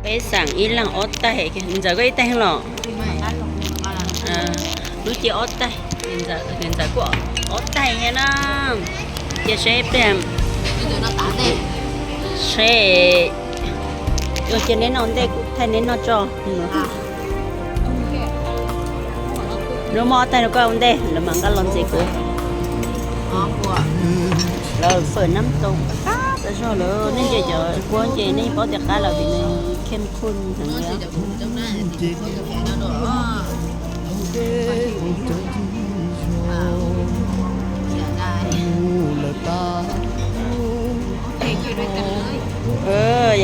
Peb xaam ib leeg ob taig, ntxawm koj ib taig los? Lub cia ob taig, ntxawm kuj ob taig thiab na. Cia seb pliag, seb ua cia neb noj ntej kuv thaij neb noj tso. Lub muab ob taig rau koj ua ntej, lawv mam nqa los ntxiv kuv. Lawv fawm nab toom qab tas zog lawm, nej nce cov kuab nce nej paub tias qab lawm vim nws khem khuj heev li.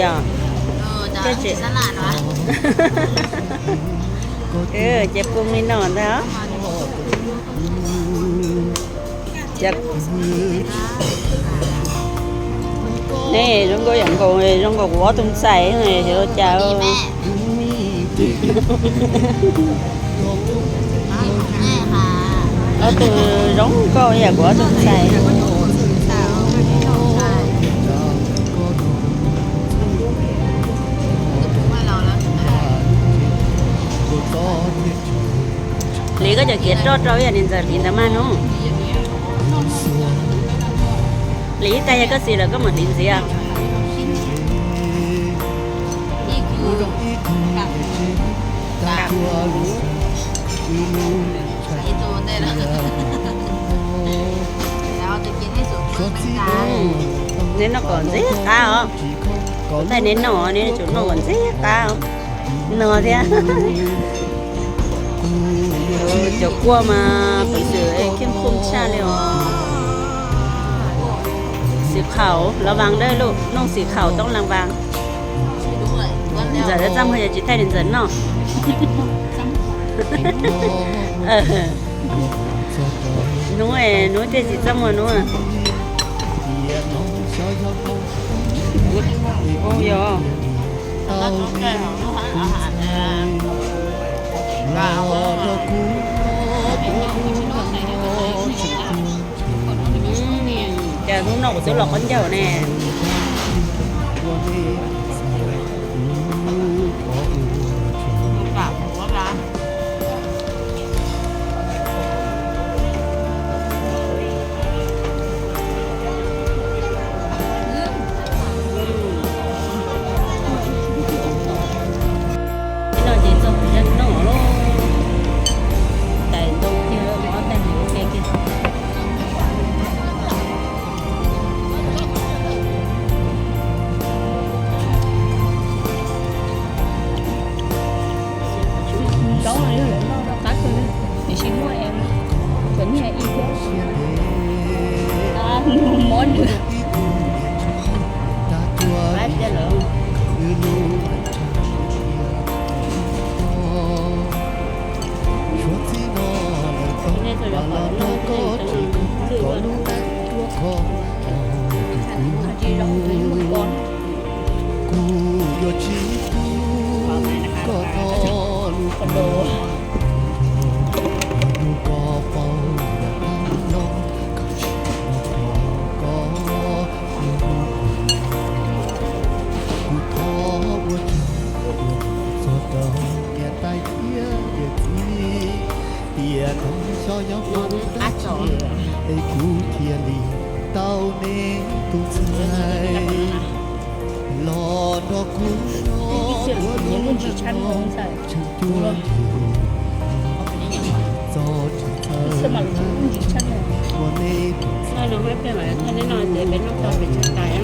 Yog, ces pub li no ntag. Nej zoo nkauj yam nkaus, zoo nkaus kuv ob tug ntxhais xyov ua cas. Ob tug zoo nkauj yam kuv ob tug ntxhais. Hliv koj cov kiav roj rau ib yam li ntxawm hliv ntawd mas hnub. Hliv ib tag yog koj xis lawm koj mam hliv ntxiv. Neb noj kom ntxim qab os. Kuv thaij neb noj, neb tsum noj kom ntxim qab os. No thiab. Cov kuaj mas peev xwm kheej khuj tshaj li os. Xim khaum los vaas dawb luj, nooj xim khaum toob las vaas. Ntxawm txaj muag yog tsis thaij li ntxawm noj. Hnub, hnub tej tsis txaj muag hnub. Yog. Cas hnub no kuv twb los qhov ncauj ne. Ib no ces txog kuv zaj noj lawm. Tais ntoo kiag ob tag hais ua ke kiag. Ntoo noj qab kawg, tiam sis muaj cov niag ib thiab. Mob nws. Qab tiag lawm. Kuv yuav tsis pub koj tog lub qhov ncauj. Kuv yuav tsis pub koj paub yam tag los, koj tsis tau kho koj lub qhov ncauj. Kuv thov ua tsaug uas txog rau niam tais thiab yawm txiv, tiam no xyov yog muaj dab tsi es kuv thiaj li tau neb tus ntxhais los nrog kuv nyob ua lub neej tseem cuab ntxhais, txog tsis txawj ua neb tus ntxhais.